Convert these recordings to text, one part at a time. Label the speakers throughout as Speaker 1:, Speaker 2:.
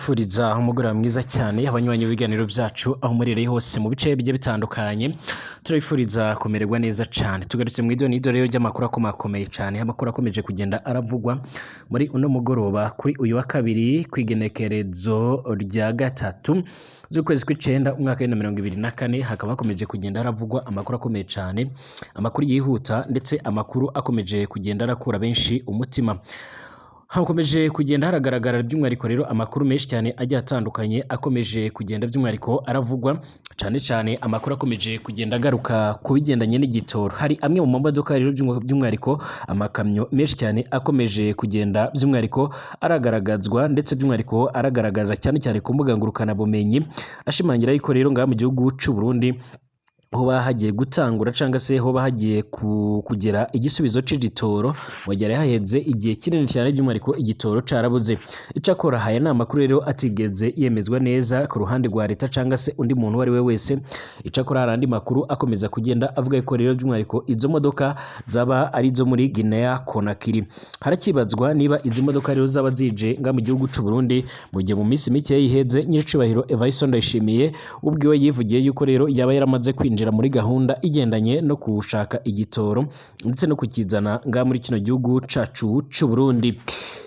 Speaker 1: Turabifuriza umugoroba mwiza cyane abanywanyi b'ibiganiro byacu aho murereye hose mu bice bigiye bitandukanye. Turabifuriza kumererwa neza cyane. Tugarutse mu idonido rero ry'amakuru akomakomeye cyane, amakuru akomeje kugenda aravugwa muri uno mugoroba kuri uyu wa kabiri kw'igenekerezo rya 3 z'ukwezi kw'icenda umwaka wa 2024. Hakaba hakomeje kugenda haravugwa amakuru akomeye cyane, amakuru yihuta ndetse amakuru akomeje kugenda arakura benshi umutima. Hakomeje kugenda haragaragara by'umwihariko rero amakuru menshi cyane agiye atandukanye akomeje kugenda by'umwihariko aravugwa, cyane cyane amakuru akomeje kugenda agaruka ku bigendanye n'igitoro. Hari amwe mu mamodoka rero by'umwihariko amakamyo menshi cyane akomeje kugenda by'umwihariko aragaragazwa ndetse by'umwihariko aragaragaza cyane cyane ku mbuga ngurukanabumenyi, ashimangira yuko rero ngaha mu gihugu c'u Burundi hoba hagiye gutangura cyangwa se hoba hagiye kugera igisubizo c'igitoro mu gihe haheze igihe kinini cyane by'umwihariko igitoro carabuze. Icakora aya ni amakuru rero atigeze yemezwa neza ku ruhande rwa leta cyangwa se undi muntu uwo ari we wese. Icakora hari andi makuru akomeza kugenda avuga ko rero by'umwihariko izo modoka zaba ari izo muri Guinea Conakry. Harakibazwa niba izi modoka rero zaba zije nga mu gihugu c'u Burundi, mu gihe mu minsi mike yiheze nyiricubahiro Evariste Ndayishimiye ubwiwe yivugiye yuko rero yaba yaramaze kwinjira muri gahunda igendanye no kushaka igitoro ndetse no kukizana nga muri kino gihugu cacu c'u Burundi.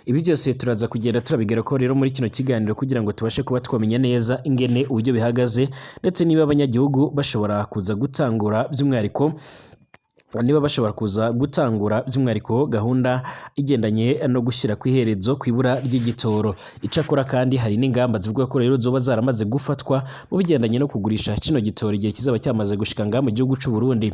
Speaker 1: Ibi byose turaza kugenda turabigera ko rero muri kino kiganiro kugira ngo tubashe kuba twamenya neza ingene uburyo bihagaze, ndetse niba abanyagihugu bashobora kuza gutangura by'umwihariko, niba bashobora kuza gutangura by'umwihariko gahunda igendanye no gushyira ku iherezo ku ibura ry'igitoro. Icakora kandi hari n'ingamba zivuga ko rero zoba zaramaze gufatwa mu bigendanye no kugurisha kino gitoro igihe kizaba cyamaze gushika ngaha mu gihugu c'u Burundi.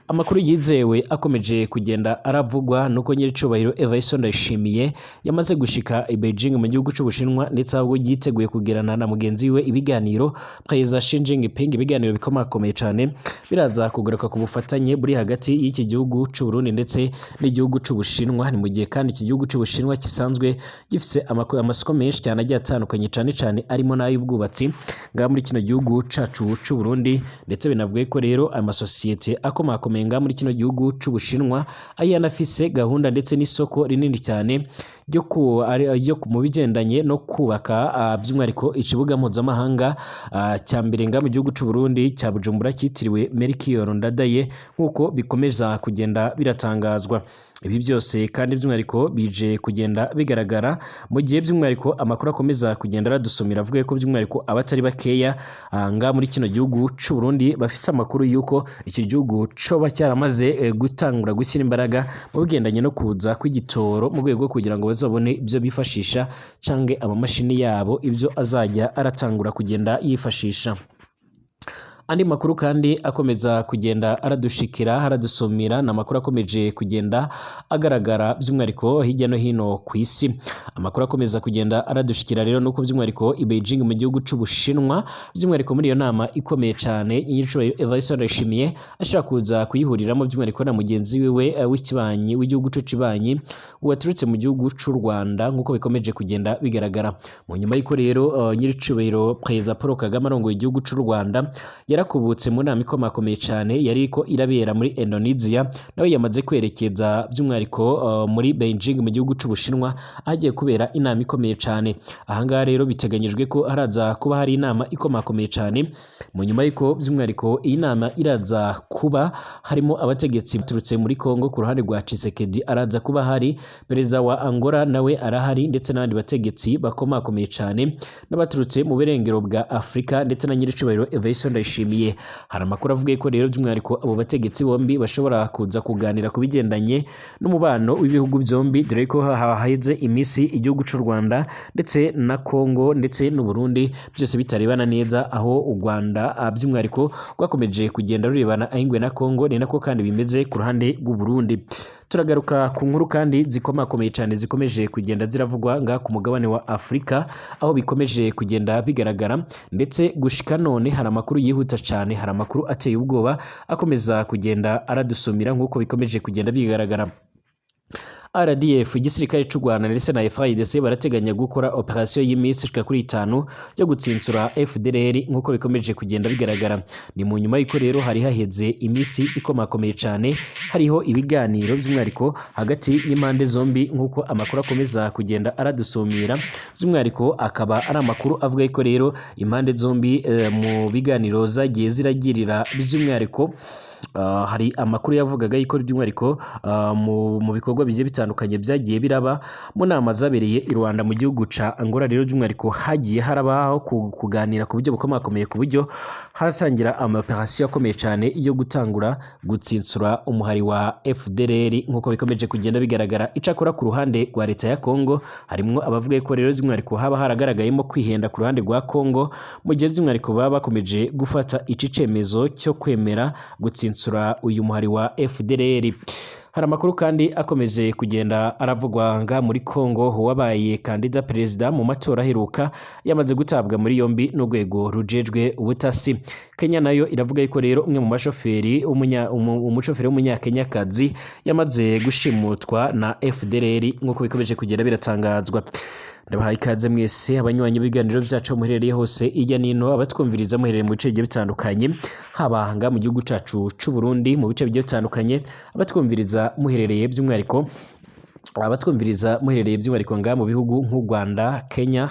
Speaker 1: Amakuru yizewe akomeje kugenda aravugwa nuko nyiricubahiro Evariste Ndayishimiye yamaze gushika i Beijing mu gihugu c'Ubushinwa, ndetse ahubwo yiteguye kugirana na mugenzi we ibiganiro Perezida Xi Jinping, ibiganiro bikomakomeye cyane biraza kugaruka ku bufatanye buri hagati y'iki gihugu c'u Burundi ndetse n'igihugu c'Ubushinwa. Ni mu gihe kandi iki gihugu c'Ubushinwa gisanzwe gifise amasoko menshi cyane agiye atandukanye, cyane cyane arimo n'ay'ubwubatsi ngaha muri kino gihugu cacu c'u Burundi, ndetse binavuga ko rero amasosiyete akomakomeye ngaha muri kino gihugu c'Ubushinwa ayanafise gahunda ndetse n'isoko rinini cyane ryo mu bigendanye no kubaka by'umwihariko ikibuga mpuzamahanga cya mbere ngaha mu gihugu c'u Burundi cya Bujumbura cyitiriwe Melchior Ndadaye, nk'uko bikomeza kugenda biratangazwa. Ibi byose kandi by'umwihariko bije kugenda bigaragara mu gihe by'umwihariko amakuru akomeza kugenda aradusomera avuga ko by'umwihariko abatari bakeya ngaha muri kino gihugu c'u Burundi bafise amakuru y'uko iki gihugu coba cyaramaze gutangura gushyira imbaraga mu bigendanye no kuza kw'igitoro mu rwego rwo kugira ngo bazabone ibyo bifashisha canke amamashini yabo ibyo azajya aratangura kugenda yifashisha. Andi makuru kandi akomeza kugenda aradushikira aradusomera ni amakuru akomeje kugenda agaragara by'umwihariko hirya no hino ku isi. Amakuru akomeza kugenda aradushikira rero nuko by'umwihariko i Beijing mu gihugu c'Ubushinwa, by'umwihariko muri iyo nama ikomeye cyane nyiricubahiro Evariste Ndayishimiye ashaka kuza kuyihuriramo by'umwihariko na mugenzi wiwe w'ikibanyi w'igihugu c'ikibanyi waturutse mu gihugu c'u Rwanda, nk'uko bikomeje kugenda bigaragara. Mu nyuma y'uko rero nyiricubahiro Perezida Paul Kagame arongoye igihugu c'u Rwanda yarakubutse mu nama ikomakomeye cyane yari ko irabera muri Indonesia, nawe yamaze kwerekeza by'umwihariko muri Beijing mu gihugu c'Ubushinwa ahagiye kubera inama ikomeye cyane. Ahangaha rero biteganyijwe ko haraza kuba hari inama ikomakomeye cyane, mu nyuma y'uko by'umwihariko iyi nama iraza kuba harimo abategetsi baturutse muri Congo ku ruhande rwa Tshisekedi, araza kuba hari perezida wa Angola nawe arahari, ndetse n'abandi bategetsi bakomakomeye cyane n'abaturutse mu burengero bwa Afurika ndetse na nyiricubahiro Evariste Ndayishimiye. Hari amakuru avuga ko rero by'umwihariko abo bategetsi bombi bashobora kuza kuganira ku bigendanye n'umubano w'ibihugu byombi, dore ko haheze iminsi igihugu c'u Rwanda ndetse na Congo ndetse n'u Burundi byose bitarebana neza, aho u Rwanda by'umwihariko rwakomeje kugenda rurebana ay'ingwe na Congo, ni nako kandi bimeze ku ruhande rw'u Burundi. Turagaruka ku nkuru kandi zikomakomeye cyane zikomeje kugenda ziravugwa ngaha ku mugabane wa Afurika, aho bikomeje kugenda bigaragara ndetse gushika none hari amakuru yihuta cyane, hari amakuru ateye ubwoba akomeza kugenda aradusumira nk'uko bikomeje kugenda bigaragara. RDF, igisirikare c'u Rwanda ndetse na FARDC barateganya gukora operation y'iminsi ishika kuri 5 yo gutsinsura FDLR nk'uko bikomeje kugenda bigaragara. Ni mu nyuma y'uko rero hari haheze iminsi ikomakomeye cyane hariho ibiganiro by'umwihariko hagati y'impande zombi, nk'uko amakuru akomeza kugenda aradusumira, by'umwihariko akaba ari amakuru avuga ko rero impande zombi mu biganiro zagiye ziragirira, by'umwihariko hari amakuru yavugaga yuko by'umwihariko mu bikorwa bigiye bitandukanye byagiye biraba mu nama zabereye i Rwanda mu gihugu ca Angola, rero by'umwihariko hagiye harabaho kuganira ku buryo bukomakomeye, ku buryo hatangira ama operation akomeye cyane yo gutangura gutsinsura umuhari wa FDLR nk'uko bikomeje kugenda bigaragara. Icakora ku ruhande rwa leta ya Congo harimwo abavuga ko rero by'umwihariko haba haragaragayemo kwihenda ku ruhande rwa Congo, mu gihe by'umwihariko baba bakomeje gufata ici cemezo cyo kwemera gutsinsura uyu muhari wa FDLR. Hari amakuru kandi akomeje kugenda aravugwa nga muri Congo, wabaye kandida perezida mu matora aheruka yamaze gutabwa muri yombi n'urwego rujejwe ubutasi. Kenya nayo iravuga yuko rero umwe mu bashoferi, umushoferi w'umunyakenyakazi yamaze gushimutwa na FDLR nk'uko bikomeje kugenda biratangazwa. Ndabahaye ikaze mwese abanywanyi b'ibiganiro byacu muherereye hose ijya nino, abatwumviriza muherereye mu bice bigiye bitandukanye, haba nga mu gihugu cacu c'u Burundi mu bice bigiye bitandukanye, abatwumviriza muherereye by'umwihariko nga mu bihugu nk'u Rwanda, Kenya,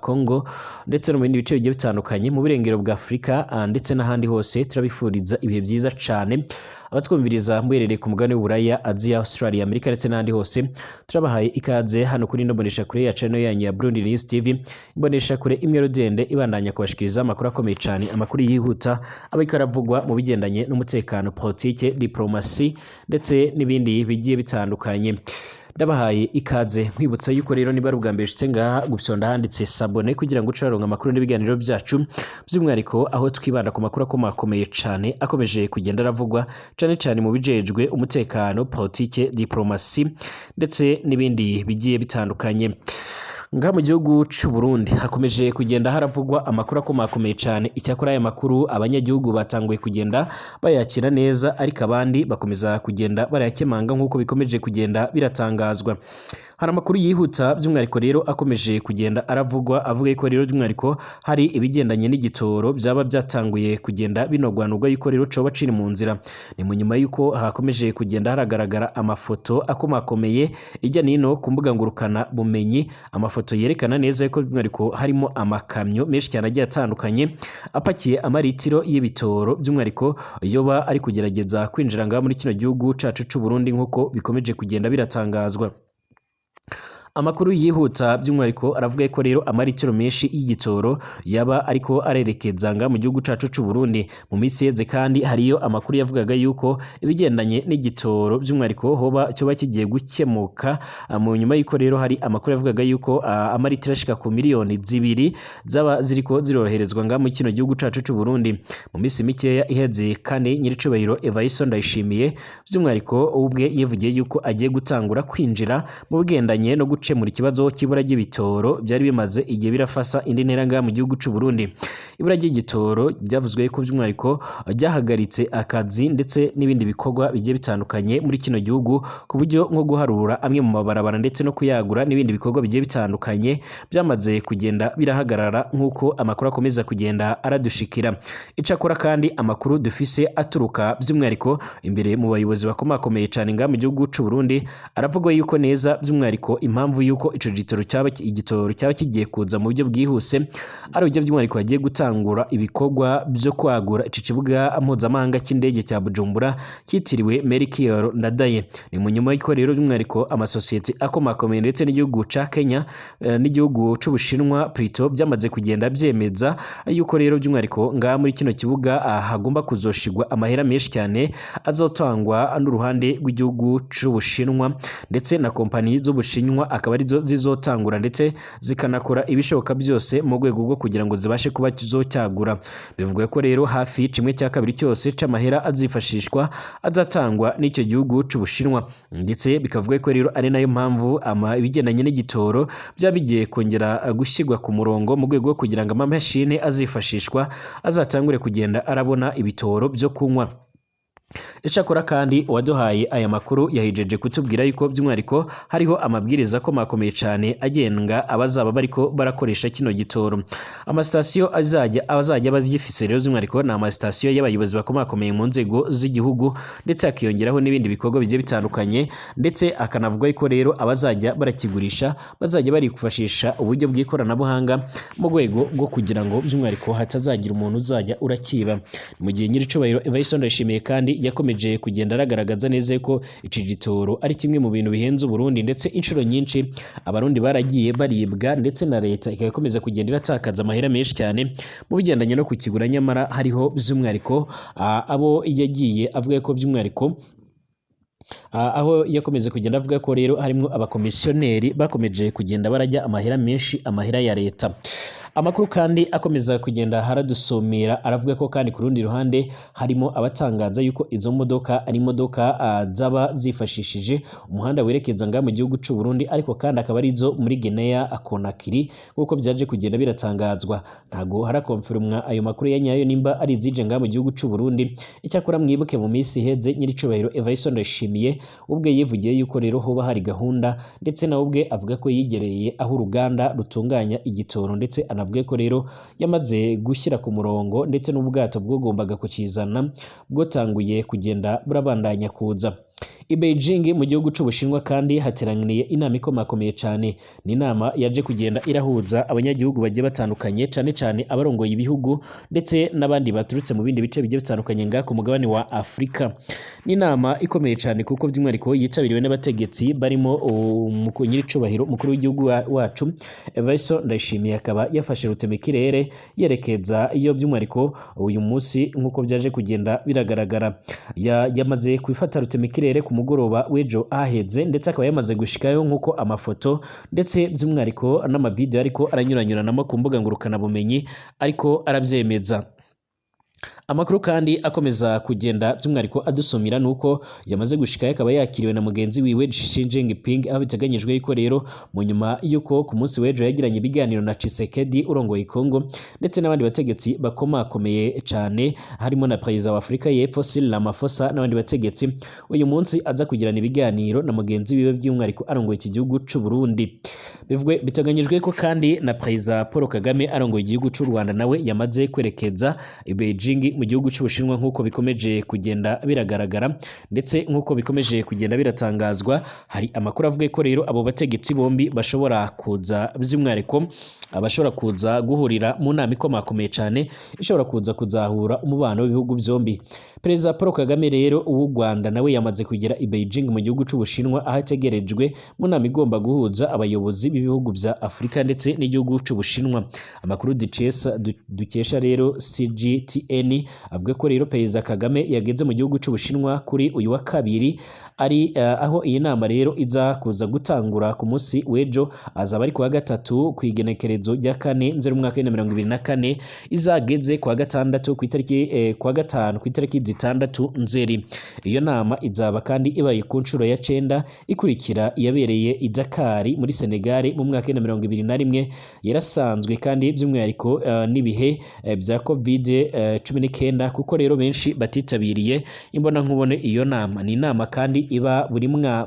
Speaker 1: Congo ndetse no mu bindi bice bigiye bitandukanye mu burengero bwa Afurika, ndetse n'ahandi hose, turabifuriza ibihe byiza cane. Abatwumviriza muherereye ku mugabane w'Uburaya, Aziya, Australia, Amerika ndetse n'ahandi hose, turabahaye ikaze hano kuri ino mboneshakure ya channel yanyu ya Burundi News TV, imboneshakure imwe rudende ibandanya kubashikiriza amakuru akomeye cane, amakuru yihuta aba ariko aravugwa mu bigendanye n'umutekano, politike, diplomasi ndetse n'ibindi bigiye bitandukanye. Ndabahaye ikaze nkwibutsa yuko rero niba ari ubwa mbere ushitse ngaha, gupyonda handitse s'abonner kugira ngo uce uraronka amakuru n'ibiganiro byacu, by'umwihariko aho twibanda ku makuru akomakomeye cane akomeje kugenda aravugwa cane cane mu bijejwe umutekano, politike, diplomasi ndetse n'ibindi bigiye bitandukanye. Ngaha mu gihugu c'u Burundi hakomeje kugenda haravugwa amakuru akomakomeye cane. Icyakora aya makuru abanyagihugu batanguye kugenda bayakira neza, ariko abandi bakomeza kugenda barayakemanga nk'uko bikomeje kugenda biratangazwa. Hari amakuru yihuta by'umwihariko rero akomeje kugenda aravugwa avuga ko rero by'umwihariko hari ibigendanye n'igitoro byaba byatanguye kugenda binogwanurwa yuko rero coba ciri mu nzira. Ni mu nyuma yuko hakomeje kugenda haragaragara amafoto akomakomeye ijya nino ku mbuga ngurukana bumenyi, amafoto yerekana neza yuko by'umwihariko harimo amakamyo menshi cyane agiye atandukanye apakiye amaritiro y'ibitoro, by'umwihariko yoba ari kugerageza kwinjira ngaha muri kino gihugu cacu c'u Burundi nk'uko bikomeje kugenda biratangazwa. Amakuru yihuta by'umwihariko aravuga ko rero amaritiro menshi y'igitoro yaba ariko arerekeza nga mu gihugu cacu c'u Burundi. Mu minsi iheze kandi hariyo amakuru yavugaga yuko ibigendanye n'igitoro by'umwihariko hoba cyoba kigiye gukemuka, mu nyuma y'uko rero hari amakuru yavugaga yuko amaritiro ashika ku miliyoni 2 zaba ziriko ziroroherezwa nga mu kino gihugu cacu c'u Burundi. Mu minsi mikeya iheze kandi nyiricubahiro Evariste Ndayishimiye by'umwihariko ubwe yivugiye yuko agiye gutangura kwinjira mu bigendanye no gukemura ikibazo cy'ibura ry'ibitoro byari bimaze igihe birafasa indi ntera ngaha mu gihugu c'u Burundi. Ibura ry'igitoro byavuzwe ko by'umwihariko ryahagaritse akazi ndetse n'ibindi bikorwa bigiye bitandukanye muri kino gihugu, ku buryo nko guharura amwe mu mabarabara ndetse no kuyagura n'ibindi bikorwa bigiye bitandukanye byamaze kugenda birahagarara nk'uko amakuru akomeza kugenda aradushikira. Icakora kandi amakuru dufise aturuka by'umwihariko imbere mu bayobozi bakomakomeye cane ngaha mu gihugu c'u Burundi aravuga yuko neza by'umwihariko impamvu yuko ico gitoro cyaba igitoro cyaba kigiye kuza mu buryo bwihuse ari uburyo by'umwihariko hagiye gutangura ibikorwa byo kwagura ico kibuga mpuzamahanga cy'indege cya Bujumbura cyitiriwe Melchior Ndadaye. Ni mu nyuma y'uko rero by'umwihariko amasosiyete akomakomeye ndetse n'igihugu ca Kenya, n'igihugu c'Ubushinwa plutôt, byamaze kugenda byemeza yuko rero by'umwihariko ngaha muri kino kibuga hagomba kuzoshigwa amahera menshi cyane azotangwa n'uruhande rw'igihugu c'Ubushinwa ndetse na kompanyi z'Ubushinwa akaba arizo zizotangura ndetse zikanakora ibishoboka byose mu rwego rwo kugira ngo zibashe kuba zocyagura. Bivugwa ko rero hafi 1/2 cyose c'amahera azifashishwa azatangwa n'icyo gihugu c'Ubushinwa, ndetse bikavuga ko rero ari nayo mpamvu ibigendanye n'igitoro byaba bigiye kongera gushyirwa ku murongo mu rwego rwo kugira ngo amamashini azifashishwa azatangure kugenda arabona ibitoro byo kunywa. Icyakora kandi uwaduhaye aya makuru yahijeje kutubwira yuko by'umwihariko hariho amabwiriza akomakomeye cyane agenga abazaba bariko barakoresha kino gitoro. Amasitasiyo azajya abazajya bazigifise rero by'umwihariko ni amasitasiyo y'abayobozi bakomakomeye mu nzego z'igihugu, ndetse hakiyongeraho n'ibindi bikorwa bigiye bitandukanye, ndetse akanavuga yuko rero abazajya barakigurisha bazajya barifashisha uburyo bw'ikoranabuhanga mu rwego rwo kugira ngo by'umwihariko hatazagira umuntu uzajya urakiba. Mu gihe nyiricubahiro Evariste Ndayishimiye kandi yakomeje kugenda aragaragaza neza ko iki gitoro ari kimwe mu bintu bihenze Uburundi, ndetse inshuro nyinshi Abarundi baragiye baribwa, ndetse na leta ikaba ikomeza kugenda iratakaza amahera menshi cyane mu bigendanye no kukigura, nyamara hariho by'umwihariko abo yagiye avuga ko by'umwihariko aho yakomeje kugenda avuga ko rero harimo abakomisiyoneri bakomeje kugenda barajya amahera menshi, amahera ya leta. Amakuru kandi akomeza kugenda haradusomera aravuga ko kandi ku rundi ruhande harimo abatangaza yuko izo modoka ari imodoka zaba zifashishije umuhanda werekeza ngaha mu gihugu c'u Burundi, ariko kandi akaba ari izo muri Guinea Conakry nk'uko byaje kugenda biratangazwa. Ntago harakonfirmwa ayo makuru ya nyayo nimba ari izije ngaha mu gihugu c'u Burundi. Icyakora mwibuke mu minsi iheze nyiricubahiro Evariste Ndayishimiye ubwe yivugiye yuko rero hoba hari gahunda, ndetse nawe ubwe avuga ko yigereye aho uruganda rutunganya igitoro, ndetse anavuga ko rero yamaze gushyira ku murongo, ndetse n'ubwato bwagombaga kukizana bwatanguye kugenda burabandanya kuza. I Beijing mu gihugu c'Ubushinwa kandi hateraniye inama ikomakomeye cyane. Ni inama yaje kugenda irahuza abanyagihugu bagiye batandukanye, cyane cyane abarongoye ibihugu ndetse n'abandi baturutse mu bindi bice bigiye bitandukanye ngaha ku mugabane wa Afurika. Ni inama ikomeye cyane kuko by'umwihariko yitabiriwe n'abategetsi barimo nyiricubahiro umukuru w'igihugu wacu Evariste Ndayishimiye, akaba yafashe rutemikirere yerekeza iyo by'umwihariko uyu munsi nk'uko byaje kugenda biragaragara. Yamaze kwifata rutemikirere ku mugoroba w'ejo aheze, ndetse akaba yamaze gushikayo nk'uko amafoto ndetse by'umwihariko n'amavideo ariko aranyuranyuranamo ku mbuga ngurukanabumenyi ariko arabyemeza. Amakuru kandi akomeza kugenda by'umwihariko adusumira nuko yamaze gushikayo akaba yakiriwe na mugenzi wiwe Xi Jinping, aho biteganyijwe yuko rero mu nyuma yuko ku munsi w'ejo yagiranye ibiganiro na Tshisekedi urongoye Congo, ndetse n'abandi bategetsi bakomakomeye cyane harimo na perezida wa Afurika y'Epfo Cyril Ramaphosa n'abandi bategetsi, uyu munsi aza kugirana ibiganiro na mugenzi wiwe by'umwihariko arongoye iki gihugu c'u Burundi. Biteganyijwe ko kandi na perezida Paul Kagame arongoye igihugu c'u Rwanda nawe yamaze kwerekeza i Beijing mu gihugu c'Ubushinwa nk'uko bikomeje kugenda biragaragara, ndetse nk'uko bikomeje kugenda biratangazwa. Hari amakuru avuga ko rero abo bategetsi bombi bashobora kuza by'umwihariko abashobora kuza guhurira mu nama ikomakomeye cyane ishobora kuza kuzahura umubano w'ibihugu byombi. Perezida Paul Kagame rero w'u Rwanda nawe yamaze kugera i Beijing mu gihugu c'Ubushinwa, aho ategerejwe mu nama igomba guhuza abayobozi b'ibihugu bya Afurika ndetse n'igihugu c'Ubushinwa. Amakuru dukesha rero CGTN avuga ko rero Perezida Kagame yageze mu gihugu c'Ubushinwa kuri uyu wa kabiri, ari aho iyi nama rero iza kuza gutangura ku munsi w'ejo, azaba ari kuwa gatatu ku igenekerezo rya 4 Nzeri umwaka w'ibihumbi mirongo ibiri na kane, izageze kuwa gatandatu ku itariki kuwa gatanu ku itariki 6 Nzeri. Iyo nama izaba kandi ibaye ku nshuro ya 9 ikurikira iyabereye i Dakar muri Senegal mu mwaka w'ibihumbi mirongo ibiri na rimwe. Yarasanzwe kandi by'umwihariko n'ibihe bya Covid 19, kuko rero benshi batitabiriye imbonankubone iyo nama. Ni inama kandi iba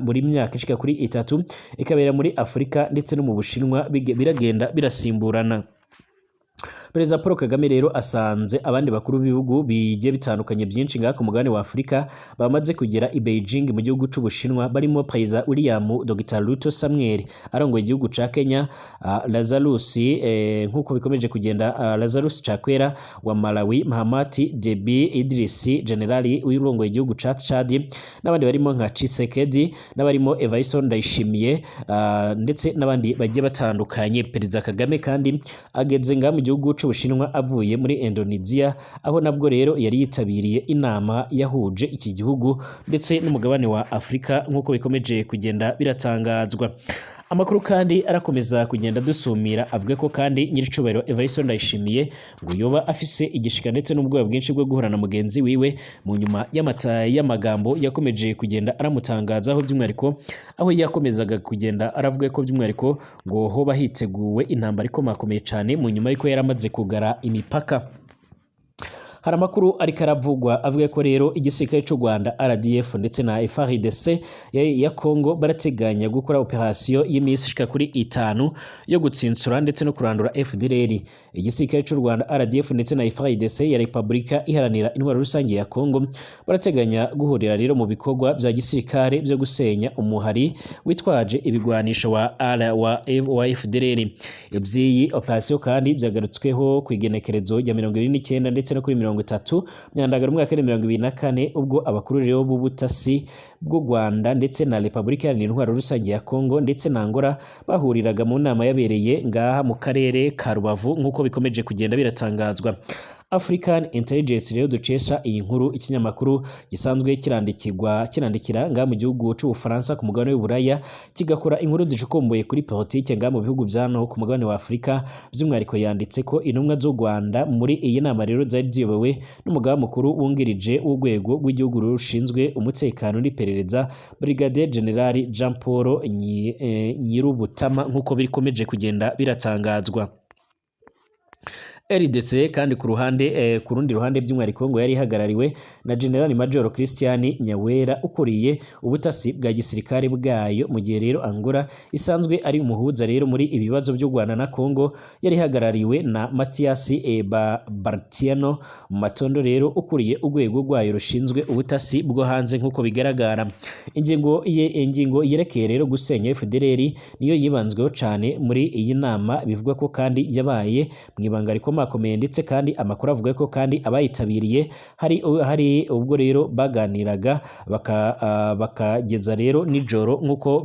Speaker 1: buri myaka ishika kuri 3, ikabera muri Afurika ndetse no mu Bushinwa, biragenda birasimburana. Perezida Paul Kagame rero asanze abandi bakuru b'ibihugu bigiye bitandukanye byinshi ngaha ku mugabane wa Afurika bamaze kugera i Beijing mu gihugu c'Ubushinwa, barimo Perezida William Dr Ruto Samuel arongoye igihugu ca Kenya, Lazarus nkuko bikomeje kugenda Lazarus Chakwera wa Malawi, Mahamat Deby Idris General urongoye igihugu ca Chad, n'abandi barimo nka Tshisekedi n'abarimo Evariste Ndayishimiye ndetse n'abandi bagiye batandukanye. Perezida Kagame kandi ageze ngaha mu gihugu c'Ubushinwa avuye muri Indonesia, aho nabwo rero yari yitabiriye inama yahuje iki gihugu ndetse n'umugabane wa Afurika nk'uko bikomeje kugenda biratangazwa. Amakuru kandi arakomeza kugenda dusumira avuga ko kandi nyiricubahiro Evariste Ndayishimiye ngo yoba afise igishika ndetse n'ubwoba bwinshi bwo guhura na mugenzi wiwe mu nyuma y'amagambo yakomeje kugenda aramutangazaho, by'umwihariko aho yakomezaga kugenda aravuga ko by'umwihariko ngo hoba hiteguwe intambara ikomakomeye cyane mu nyuma y'uko yaramaze kugara imipaka. Hari amakuru ariko aravugwa avuga ko rero igisirikare c'u Rwanda RDF ndetse na FARDC ya Congo barateganya gukora operation y'imisi ishika kuri 5 yo gutsinsura ndetse no kurandura FDLR. Igisirikare c'u Rwanda RDF ndetse na FARDC ya Republika Iharanira Intwaro Rusange ya Congo barateganya guhurira rero mu bikorwa vya gisirikare vyo gusenya umuhari witwaje ibigwanisho wa R wa FDLR. Ivy'iyi operation kandi vyagarutsweho ku igenekerezo rya 29 ndetse no kuri 30 Myandagaro umwaka wa 2024, ubwo abakuru rero b'ubutasi bw'u Rwanda ndetse na Republika Iharanira Intwaro Rusange ya Congo ndetse na Angola bahuriraga mu nama yabereye ngaha mu karere ka Rubavu, nk'uko bikomeje kugenda biratangazwa. African Intelligence rero dukesha iyi nkuru, ikinyamakuru gisanzwe kirandikirwa kirandikira ngaha mu gihugu c'Ubufaransa ku mugabane w'Uburaya, kigakora inkuru zicukumbuye kuri politike ngaha mu bihugu vya no ku mugabane wa Afurika by'umwihariko, yanditse ko intumwa z'u Rwanda muri iyi nama rero zari ziyobowe n'umugaba mukuru wungirije w'urwego rw'igihugu rushinzwe umutekano n'iperereza, Brigadier General Jean Paul Nyirubutama, nk'uko bikomeje kugenda biratangazwa. RDC kandi ku ruhande ku rundi ruhande by'umwihariko ngo yari ihagarariwe na General Major Christian Nyawera ukuriye ubutasi bwa gisirikare bwayo, mu gihe rero Angola isanzwe ari umuhuza rero muri ibibazo by'u Rwanda na Congo yari ihagarariwe na Mathias Bartiano Matondo rero ukuriye urwego rwayo rushinzwe ubutasi bwo hanze, nk'uko bigaragara. Ingingo yerekeye rero gusenya FDLR niyo yibanzweho cane muri iyi nama, bivugwa ko kandi yabaye mu ibanga rikomakomeye, ndetse kandi amakuru avuga ko kandi abayitabiriye hari ubwo rero baganiraga bakageza rero nijoro, nk'uko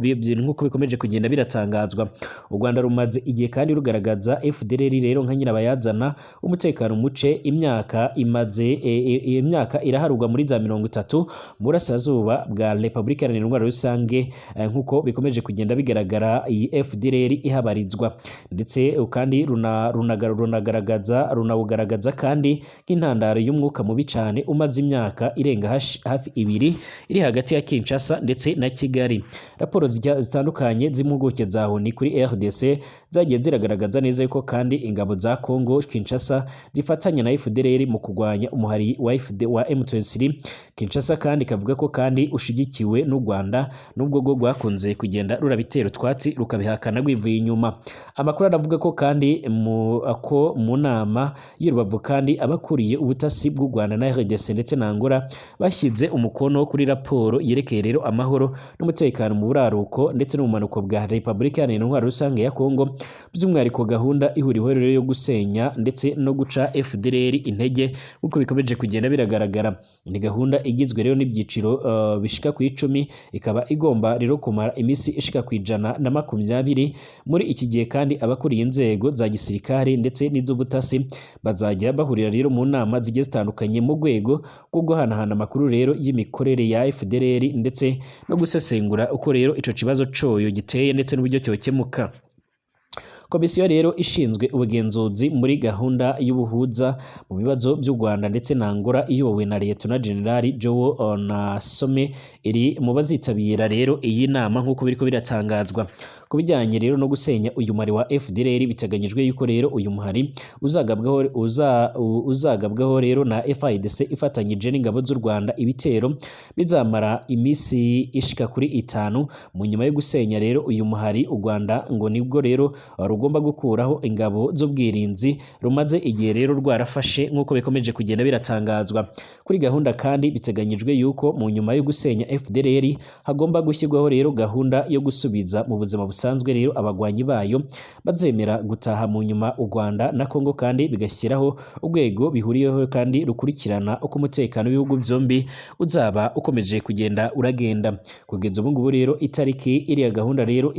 Speaker 1: bikomeje kugenda biratangazwa. U Rwanda rumaze igihe kandi rugaragaza FDLR rero nka nyirabayazana umutekano muce imyaka imaze imyaka iraharurwa muri za 30 mu burasirazuba bwa Republika Iharanira Intwaro Rusange, nk'uko bikomeje kugenda bigaragara iyi FDLR ihabarizwa, ndetse kandi runagaragaza runawugaragaza kandi nk'intandaro y'umwuka mubi cyane umaze imyaka irenga hafi 2 iri hagati ya Kinshasa ndetse na Kigali. Raporo zitandukanye z'impuguke za ONU kuri RDC zagiye ziragaragaza neza yuko kandi ingabo za Congo Kinshasa zifatanya na FDLR mu kurwanya umuhari wa FD wa M23. Kinshasa kandi ikavuga ko kandi ushigikiwe n'u Rwanda, nubwo rwo rwakunze kugenda rurabitera utwatsi rukabihakana rwivuye inyuma. Amakuru aravuga ko kandi mu nama y'i Rubavu kandi abakuriye ubutasi bw'u Rwanda na RDC ndetse na Angola bashyize umukono kuri raporo yerekeye rero amahoro n'umutekano mu buraruko ndetse n'ubumanuko bwa Republika Iharanira Intwaro Rusange ya Congo, by'umwihariko gahunda ihuriweho rero yo gusenya ndetse no guca FDLR intege, nk'uko bikomeje kugenda biragaragara. Ni gahunda igizwe rero n'ibyiciro bishika ku 10, ikaba igomba rero kumara iminsi ishika ku 120. Muri iki gihe kandi abakuriye inzego za gisirikare ndetse n'iz'ubutasi bazajya bahurira rero mu nama zigiye zitandukanye mu rwego rwo guhanahana amakuru rero y'imikorere ya FDLR ndetse no gusesengura uko rero ico kibazo coyo giteye ndetse n'uburyo cyokemuka. Komisiyo rero ishinzwe ubugenzuzi muri gahunda y'ubuhuza mu bibazo by'u Rwanda ndetse na Angola iyobowe na Lieutenant General Joe Nasome iri mu bazitabira rero iyi nama, nk'uko biriko biratangazwa. Ku bijyanye rero no gusenya uyu muhari wa FDLR, biteganyijwe yuko rero uyu muhari uzagabwaho rero na FARDC ifatanyije n'ingabo z'u Rwanda ibitero bizamara iminsi ishika kuri 5. Mu nyuma yo gusenya rero uyu muhari, u Rwanda ngo nibwo rero rugomba gukuraho ingabo z'ubwirinzi rumaze igihe rero rwarafashe, nk'uko bikomeje kugenda biratangazwa. Kuri gahunda kandi biteganyijwe yuko mu nyuma yo gusenya FDLR hagomba gushyirwaho rero gahunda yo gusubiza mu buzima busanzwe rero abagwanyi bayo bazemera gutaha. Mu nyuma u Rwanda na Congo kandi bigashyiraho urwego bihuriyeho kandi rukurikirana uko umutekano w'ibihugu byombi uzaba ukomeje kugenda uragenda. Kugeza ubu ngubu rero itariki iriya gahunda rero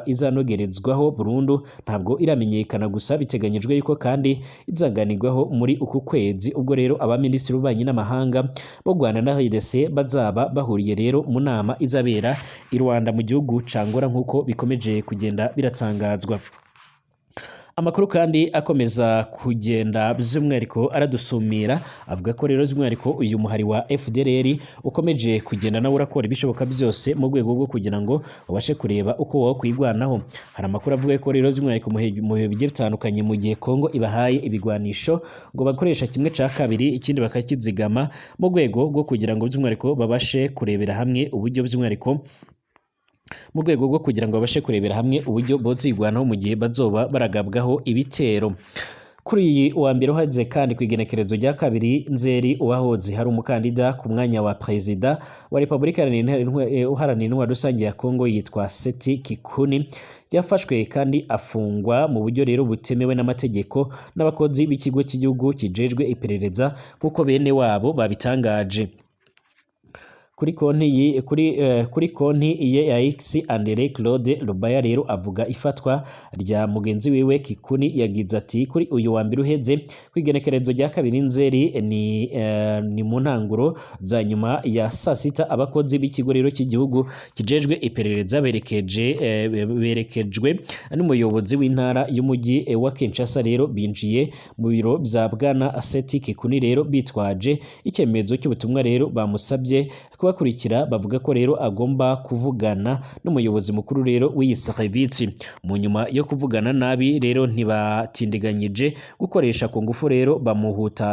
Speaker 1: izanogerezwaho burundu ntabwo iramenyekana, gusa biteganyijwe yuko kandi izaganirwaho muri uku kwezi, ubwo rero abaminisitiri b'ububanyi n'amahanga b'u Rwanda na RDC bazaba bahuriye rero mu nama izabera i Rwanda mu gihugu ca Angola, nk'uko bikomeje kugenda biratangazwa. Amakuru kandi akomeza kugenda by'umwihariko aradusumira, avuga ko rero by'umwihariko uyu muhari wa FDLR ukomeje kugenda nawe urakora ibishoboka byose mu rwego rwo kugira ngo ubashe kureba uko wakwirwanaho. Hari amakuru avuga ko rero by'umwihariko mu bihe bigiye bitandukanye, mu gihe Kongo ibahaye ibigwanisho ngo bakoresha kimwe ca kabiri, ikindi bakakizigama mu rwego rwo kugira ngo by'umwihariko babashe kurebera hamwe uburyo by'umwihariko mu rwego rwo kugira ngo babashe kurebera hamwe uburyo bozigwanaho mu gihe bazoba baragabwaho ibitero. Kuri iyi wa mbere uheze kandi, ku igenekerezo rya 2 Nzeri uwahoze hari umukandida ku mwanya wa perezida wa Repubulika Iharanira Intwaro Rusange ya Kongo yitwa Seti Kikuni yafashwe kandi afungwa mu buryo rero butemewe n'amategeko n'abakozi b'ikigo cy'igihugu kijejwe iperereza, nk'uko bene wabo babitangaje. Kuri konti ye ya X, Andre Claude Lubaya rero avuga ifatwa rya mugenzi wiwe Kikuni, yagize ati: "Kuri uyu wa mbere uheze, kwigenekerezo rya 2 Nzeri, ni mu ntanguro za nyuma ya saa sita, abakozi b'ikigo rero cy'igihugu kijejwe iperereza berekejwe n'umuyobozi w'intara y'umujyi wa Kinshasa rero binjiye mu biro bya bwana Seti Kikuni rero bitwaje icyemezo cy'ubutumwa rero bamusabye kubakurikira, bavuga ko rero agomba kuvugana n'umuyobozi mukuru rero w'iyi serivisi. Mu nyuma yo kuvugana nabi rero, ntibatindiganyije gukoresha ku ngufu rero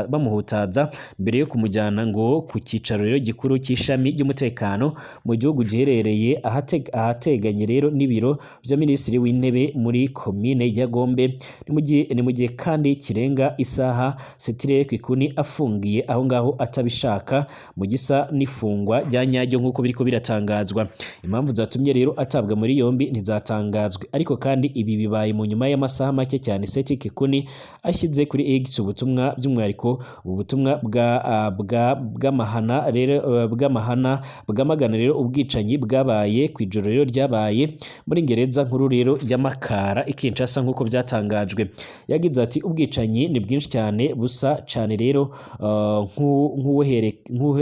Speaker 1: bamuhutaza mbere yo kumujyana ngo ku cyicaro rero gikuru cy'ishami ry'umutekano mu gihugu giherereye ahateganye rero n'ibiro bya minisitiri w'intebe muri komine ya Gombe. Ni mu gihe kandi kirenga isaha Seti Kikuni afungiye aho ngaho atabishaka, mu gisa n'ifungwa rya nyaryo nk'uko biriko biratangazwa. Impamvu zatumye rero atabwa muri yombi ntizatangazwe, ariko kandi ibi bibaye mu nyuma y'amasaha make cyane Seti Kikuni ashyize kuri X ubutumwa, by'umwihariko ubu butumwa bwa bw'amahana rero bw'amahana bwamagana rero ubwicanyi bwabaye ku ijoro rero ryabaye muri gereza nkuru rero ya Makara i Kinshasa nk'uko byatangajwe. Yagize ati: "Ubwicanyi ni bwinshi cyane, busa cyane rero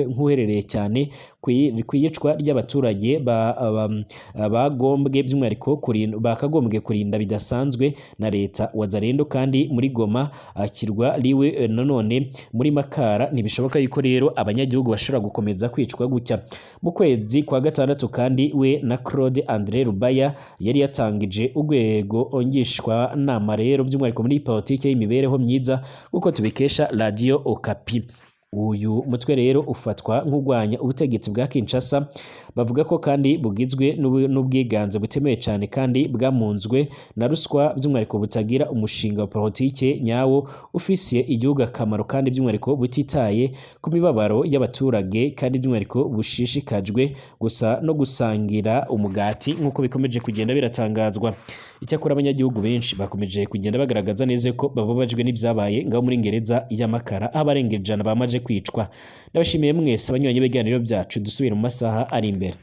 Speaker 1: nk'uherereye cyane ku iyicwa ry'abaturage bagombwe by'umwihariko bakagombwe kurinda bidasanzwe na leta Wazalendo, kandi muri Goma akirwa riwe nanone muri Makara. Ntibishoboka yuko rero abanyagihugu bashobora gukomeza kwicwa gutya." Mu kwezi kwa gatandatu kandi, we na Claude Andre Rubaya yari yatangije urwego ngishwa nama rero by'umwihariko muri politike y'imibereho myiza, nk'uko tubikesha Radio Okapi. Uyu mutwe rero ufatwa nk'urwanya ubutegetsi bwa Kinshasa, bavuga ko kandi bugizwe n'ubwiganze butemewe cyane kandi bwamunzwe na ruswa, by'umwihariko butagira umushinga wa politike nyawo ufisiye igihugu akamaro, kandi by'umwihariko butitaye ku mibabaro y'abaturage, kandi by'umwihariko bushishikajwe gusa no gusangira umugati, nk'uko bikomeje kugenda biratangazwa. Icyakora abanyagihugu benshi bakomeje kugenda bagaragaza neza ko bababajwe n'ibyabaye ngaho muri gereza y'Amakara, aho abarenga 100 bamaze kwicwa. Ndabashimiye mwese abanywanyi b'ibiganiro byacu, dusubire mu masaha ari imbere.